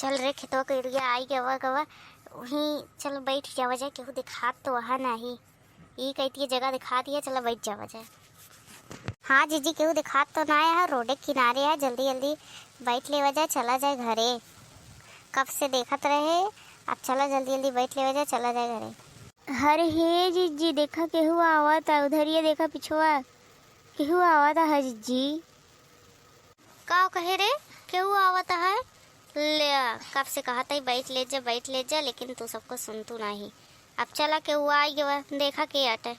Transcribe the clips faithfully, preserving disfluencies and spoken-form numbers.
चल रे, खेतवा के एरिया आई गवा गवा, वहीं चल बैठ जावा जाए, केहू दिखात तो वहाँ नाही। ई कहती है जगह दिखा दिया, चला बैठ जावा जाए। हाँ जीजी, केहू दिखात तो ना है, रोडे किनारे है, जल्दी जल्दी बैठ लेवा जाए, चला जाए घरे। कब से देखत रहे, अब चला जल्दी जल्दी बैठ लेवा जाए, चला जाए घरे। अरे हे जीजी, देखा केहू आवत है, उधर ये देखा पिछवा केहू आवत है जीजी। का कहे रे, केहू आवत है? ले, कब से कहत है बैठ ले जा, बैठ ले जा, लेकिन तू सबको सुनतू नाही। अब चला, केहू आई गवा, देखा के आटे।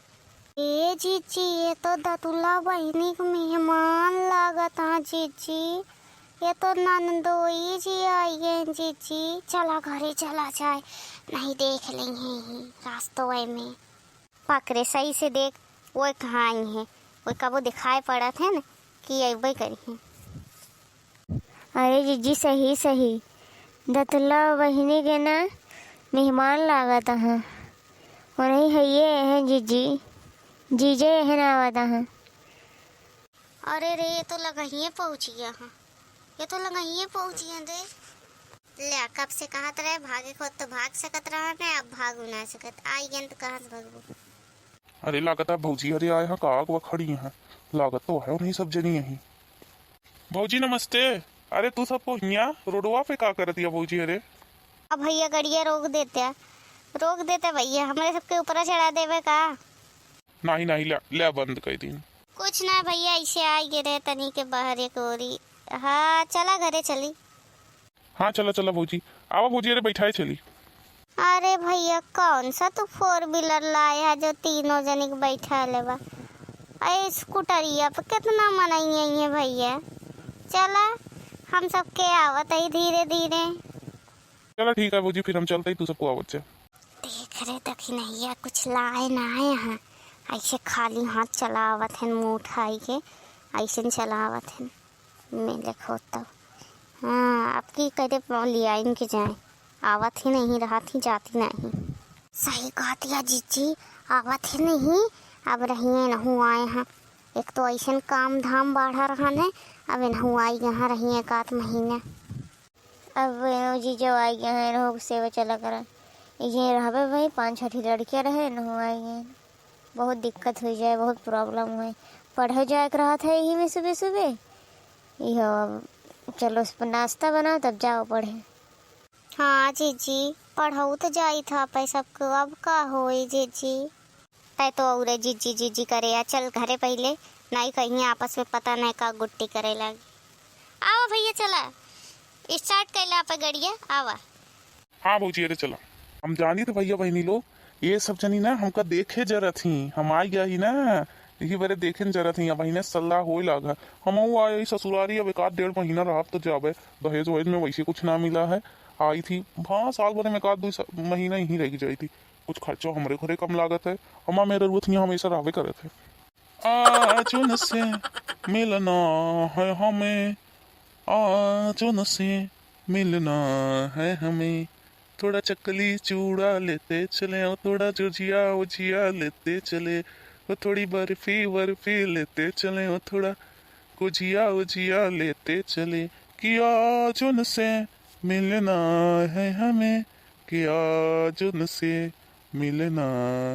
ए जीजी, ये तो दतुला बहिनी के मेहमान लागत हैं जीजी। ये तो नंदोई जी आई गए जीजी। चला घरे चला जाए, नहीं देख लेंगे ही रास्तों में। पकड़े सही से देख, वो कहाँ आई हैं, वो कबो दिखाई पड़त है न कि अइबे करी हैं। अरे जीजी, सही सही, दतुला बहिनी के ना मेहमान लागत हैं। वो नहीं है, ये हैं जीजी, जीजे हैं आवत हैं। अरे रे, ये तो लगहिए पहुँच गया हाँ, ये तो लगहिए पहुँच गया रे। ले, कब से कहत रहे भागे को तो भाग सकत रहा ना, अब भाग ना सकत, आई गेन तो कहाँ से भगबू? अरे लागत है भौजी, अरे आए हैं का, अगवा खड़ी हैं, लागत तो है उन्हीं सब जनी यहीं। भौजी नमस्ते। अरे तू सबको हियाँ रोडवा पे का करत या भौजी? अरे अब भैया गड़िया रोक देते, रोक देते भैया, हमरे सबके ऊपरा चढ़ा देवे का? नाही नाही, ले, ले बंद कर दिन। कुछ ना भैया, ऐसे आई गिरे तनी के बाहर एक ओरी। हाँ चला घरे चली। हाँ चला चला भौजी, आवा भौजी, अरे बैठाए चली। अरे भैया, कौन सा तू फोर व्हीलर लाए है जो तीनों जनी के बैठा लेबा? अरे स्कूटरिया पे कितना मनई है भैया। चला, हम सबके आवत है धीरे धीरे। चला ठीक है भौजी, फिर हम चलते ही तू सबको आवत से। देख रे दखिनैया, कुछ लाए ना आए हैं, ऐसे खाली हाथ चला आवत हैं, मुँह उठाई के ऐसे चला आवत हैं। मिले खोतब। हाँ, अब की करे पाँव लियाइन के जाए, आवत ही नहीं, रहत ही जाती नहीं। सही कहत या जीजी, आवत ही नहीं, अब रहिए नहु आए हैं। एक तो ऐसन काम धाम बढ़ा रहन है, अब इनहु आई यहाँ रहिए एक आध महीना। अब एनो जीजो आई गए हैं, एनहु के सेवा चला करन। इजे रहबे भाई, पाँच छठी लड़कियाँ रहे, एनहु आई गए हैं। बहुत दिक्कत हुई जाए, बहुत problem हुए। पढ़े जाए के रहत है यही में सुबह सुबह। इहो अब चलो, उस पर नाश्ता बनाओ, तब जाओ पढ़े। हाँ जीजी, पढ़ऊ तो जाई था पे सबको, अब का होई जीजी? तै तो औरे जीजी जीजी करे, आ चल घरे पहिले, नाई कहीं आपस में पता नहीं का गुट्टी करे लागी। आवा भैया, चला start कैला आपा गड़िया, आवा। हाँ भौजी, अरे चला। हम जानी थे भैया बहिनी लोग, ये सब जनी ना हमका देखे जरत ही, हम आई गया ही ना, यही बरे देखे न जरत ही। अब बहिने सलाह होए लागा, हम आई ससुरारी, अब एक आध डेढ़ महीना रहब तो जाबे। दहेज वहेज में वैसे कुछ ना मिला है, आई थी, हाँ साल भर में एक आध दो सा-, महीना यहीं रह जाई थी। कुछ खर्चा हमरे घरे कम लागत है, हमा मेरे रुआ थी हमेशा रहबे करत है। आज उनसे मिलना है हमें, आज उनसे मिलना है हमें। थोड़ा चकली चूड़ा लेते चले, ओ थोड़ा गुजिया उजिया लेते चले, ओ थोड़ी बर्फी वर्फी लेते चले, ओ थोड़ा गुजिया उजिया लेते चले, कि आज उनसे मिलना है हमें, कि आज उनसे मिलना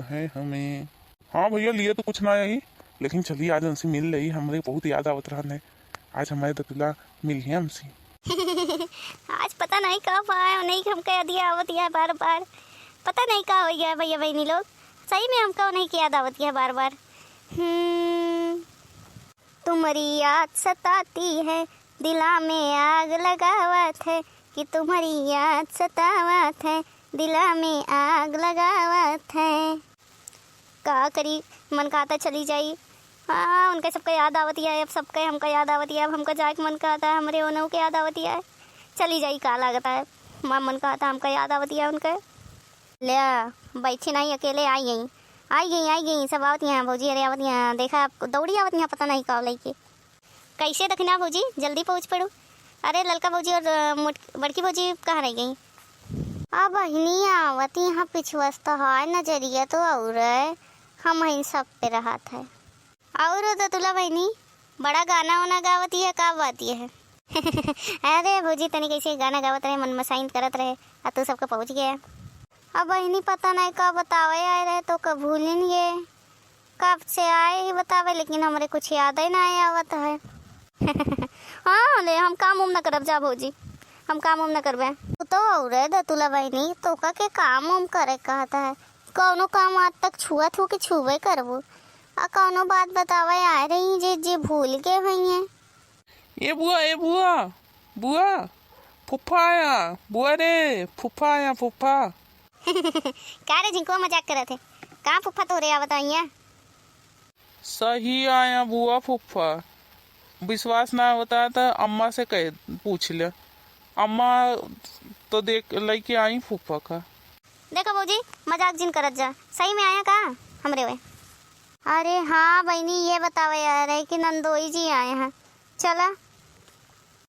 है हमें। हाँ भैया, लिए तो कुछ ना आई, लेकिन चलिए आज उनसे मिल लेई, हमरे बहुत याद आवत रहन है। आज हमारे दतुला मिली है हमसे। आज पता नहीं कब आए, उन्हीं के हमका याद आवत है बार बार। पता नहीं का हो गया भैया बहिनी लोग, सही में हमका उन्हीं की याद आवत है बार बार। हम्म। तुम्हारी याद सताती है, दिला में आग लगावत है, कि तुम्हारी याद सतावत है, दिला में आग लगावत है। का करी, मन कहता चली जाई। हाँ, उनका सबका याद आवत है, अब सबका हमका याद आवत है, अब हमका जाए के मन कहता है, हमरे ओनहु के याद आवत है, चली जाई, का लागत है, हमार मन कहता हमका याद आवत है उनके। ले, बैठी नहीं, अकेले आई गई, आई गई, आई गई, सब आवत यहाँ, भौजी अरे आवत यहाँ, देखा दौड़ी आवत यहाँ, पता नहीं का लइके। कैसे दखिना भौजी, जल्दी पहुँच पड़ू। अरे ललका भौजी और, अ, मोट-, बड़की भौजी कहाँ रह गई? अब बहिनी आवत यहाँ पिछुआ से तो है, नजरिया तो और है, हम इन सब पे रहत है। और दतुला बहिनी, बड़ा गाना वाना गावत है, का बात है? अरे भौजी, तनी कैसे गाना गावत रहे, मन मसाइन करत रहे, आ तू सबके पहुँच गया। अब बहिनी पता नहीं का बतावे आए रहे, तो का भूलिन गे। कब से आए ही बतावे, लेकिन हमरे कुछ याद ही ना आवत है। हाँ, ले हम काम उम न करब जा भौजी, हम काम उम न करबे। तू तो औरे दतुला बहिनी, तोका के काम उम करे कहत है। कौनो काम आज तक छुअत हो कि छुबे करबू? आ कौनो बात बतावे आए रही जे, जे भूल गए हुई हैं। ए बुआ, ए बुआ, बुआ, फुफ्फा आया, बुआ रे, फुफ्फा आया, फुफ्फा। का रे झिंकुआ, मजाक करत है? कहाँ फुफ्फा तोरे आवत आइया? सही आया बुआ फुफ्फा। विश्वास ना होता तो अम्मा से कह, पूछ ले। अम्मा तो देख, लेके आई फुफ्फा का। देखो भौजी, मजाक जिन करत जा, सही में आया का हमरे वे? अरे हाँ बहिनी, ये बतावे यार है कि नंदोई जी आए हैं। चला,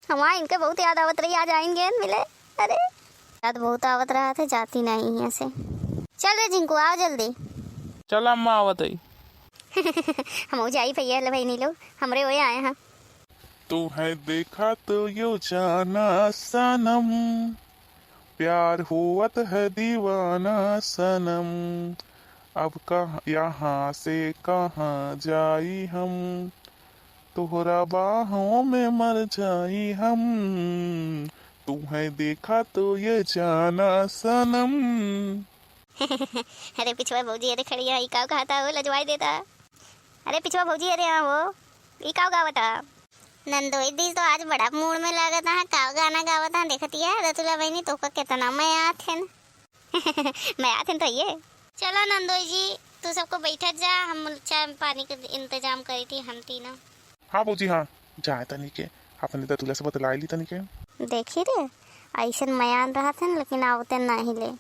हमार इनके बहुत याद आवत रही, आज आएंगे मिले। अरे, याद बहुत आवत रहा थे, जाती नहीं यहाँ से। चल रे झिंकू, आओ जल्दी। चल अम्मा, आवत है। हम जाई भैया, ले बहिनी लोग, हमरे ओए आए हैं। तू है देखा तो यो जाना सनम, प्यार होवत है दीवाना सनम। अब कहाँ, यहाँ से कहाँ जाई हम, तोहरा बाहों में मर जाई हम। तू है देखा तो ये जाना सनम। अरे पिछवा भौजी, अरे खड़ी है, ई का कहता हो, लजवाई देता। अरे पिछवा भौजी, अरे हाँ हो, ई का गावता? नंदोई दी तो आज बड़ा मूड में लागत है, का गाना गावत है, देखती है दतुला बहिनी, तोका कितना मया आथे न। मया आथे न तो ये। चला नंदोई जी, तू सबको बैठत जा, हम चाय पानी के इंतजाम करी थी हम तीनों। हाँ भौजी, हाँ, जाए तनी के अपने दतुला से बतलाई ली तनी के। देखी रे, ऐसन मयान रहत है न, लेकिन आवते नहीं ले।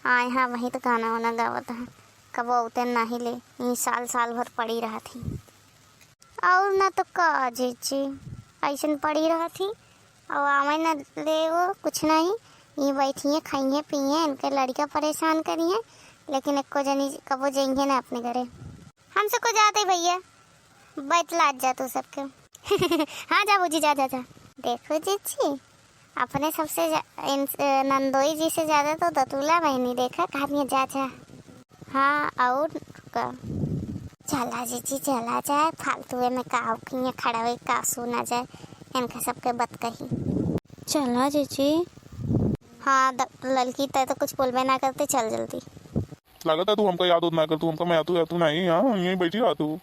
आए हाँ वहीं तो गाना वाना गावत है, कबो आवते नहीं ले, यहीं साल साल भर पड़ी रहत ही। और ना तो का जीजी, ऐसन पड़ी रहत ही, और आवे ना ले वो कुछ नहीं, ये बैठिए, खाइए, पिए, इनके लड़का परेशान करिए, लेकिन एको जनी कबो जइहे ना अपने घरे। हमसे को जाते भैया, बैतलात जा तू सबके। हाँ जा भौजी, जा, जा, जा। देखो जीजी, अपने सबसे जा-, इन-, नंदोई जी से ज्यादा तो दतुला बहिनी देखा, कहा जा, जा। हाँ, और का? चला जीजी, चला जाए, फालतू में का किए खड़ा हुए, का सुना जाए, इनका सबके बात कही। चला जीजी। हाँ, द-, ललकी तय तो कुछ बोलबे ना करते, चल जल्दी। लागत है तू हमका याद होत ना कर, तू हमका मैं आतू, आतू नहीं, हाँ, यहीं बैठी रहा तू।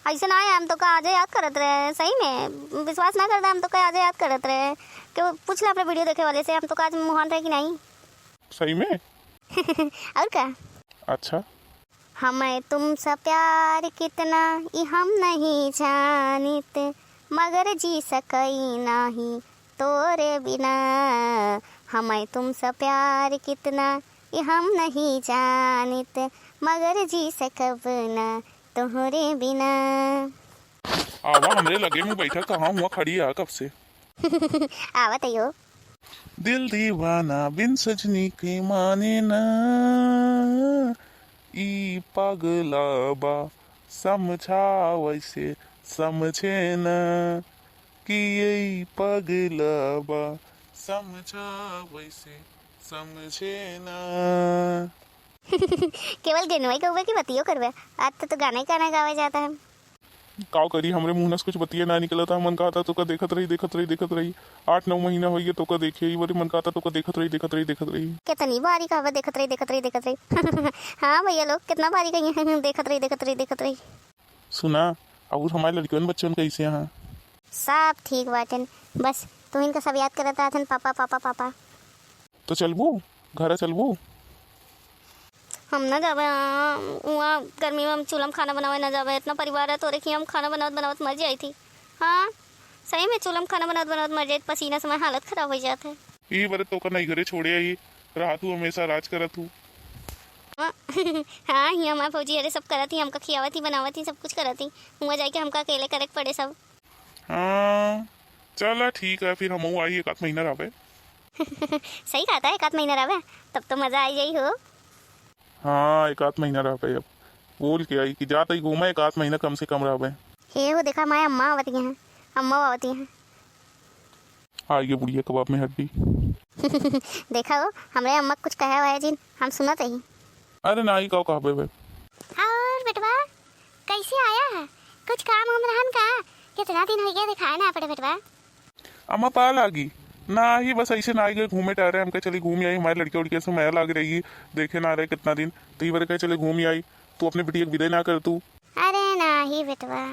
ऐसे ना है, हम तो का आजे याद करत रहे, सही में, विश्वास ना करता, हम तो का आजे याद करत रहे। क्यों, पूछ ले अपने वीडियो देखे वाले से, हम तो का आज मुहान रहे कि नहीं। सही में? और का? अच्छा। हमें तुमसे प्यार कितना, ई हम नहीं जानित, मगर जी सकई नाही तोरे बिना। हमें तुमसे प्यार कितना, ई हम नहीं जानित, मगर जी सकब ना तोहरे बिना। आवा हमरे लगे में बैठा, कहाँ हुआ खड़ी है कब से। आवत है यो। दिल दीवाना बिन सजनी के माने ना, ई पागला बा समझा वैसे समझे ना, कि ई पागला बा समझा वैसे समझे ना। केवल गेनवाई गउबे की बतियो करबे, आज तो, तो गाना ही गाना गावे जाता है। काव करी, हमरे मुंह से कुछ बतिये ना निकलत है। मन कहता तोका देखत रही, देखत रही, देखत रही। आठ नौ महीना होइए तोका देखे, ई बारी मन कहता तोका देखत रही, देखत रही, देखत रही। कितनी बारी कहबे देखत रही, देखत रही, देखत रही। हाँ भैया लोग, कितना बारी कही है, देखत रही, देखत रही, देखत रही। सुना, और हमारे लड़कियन बच्चन कैसे हैं? सब ठीक बाटेन, बस तू इनका सब याद करत रहतन, पापा, पापा, पापा। तो चलबू, घर चलबू? हम ना जाबे, आ, उहाँ गर्मी में हम चूल्हा में खाना बनावे ना जाबे। इतना परिवार है तोरे कि हम खाना बनावत बनावत मर जाई थी। हाँ, सही में चूल्हा में खाना बनावत बनावत मर जाई, पसीना से हमार हालत खराब हो जात है। ई बारे तोका नहीं घरे छोड़े आई, रहा तू हमेशा राज करत हूँ। हाँ, हाँ, हियाँ हमार भौजी अरे सब करत ही, हमका खियावत ही, बनावत ही, सब कुछ करत ही। हुआँ जाके हमका अकेले करे के पड़े सब। हाँ, चला ठीक है, फिर हमहू आई एक आध महीना रहबे। सही कहता है, एक आध महीना रहबे, तब तो मजा आई जाई हो। हाँ, एक आध महीना रहबे अब। बोल के आई कि जात ही घूमे, एक आध महीना कम से कम रहबे। हे हो, देखा, माय अम्मा आवत हैं, अम्मा आवत हैं। हाँ, ये बुढ़िया कबाब में हड्डी। देखा हो, हमरे अम्मा कुछ कहे हुआ है जिन, हम सुनत ही। अरे नाही, का कहबे बे? और बेटवा, कैसे आया है? कुछ काम वाम रहन का? कितना दिन होइ गया दिखाए ना पड़े बेटवा। अम्मा पा लागी? नाही, बस ऐसे ना आई गए घूमे टहरे, हमके चली घूम आई, हमारे लड़के उड़के से मया लाग रही, देखे ना रहे कितना दिन, तो ये बार कहे चले घूम आई, तू अपने बिटिया के विदाई ना कर तू। अरे नाही बेटवा,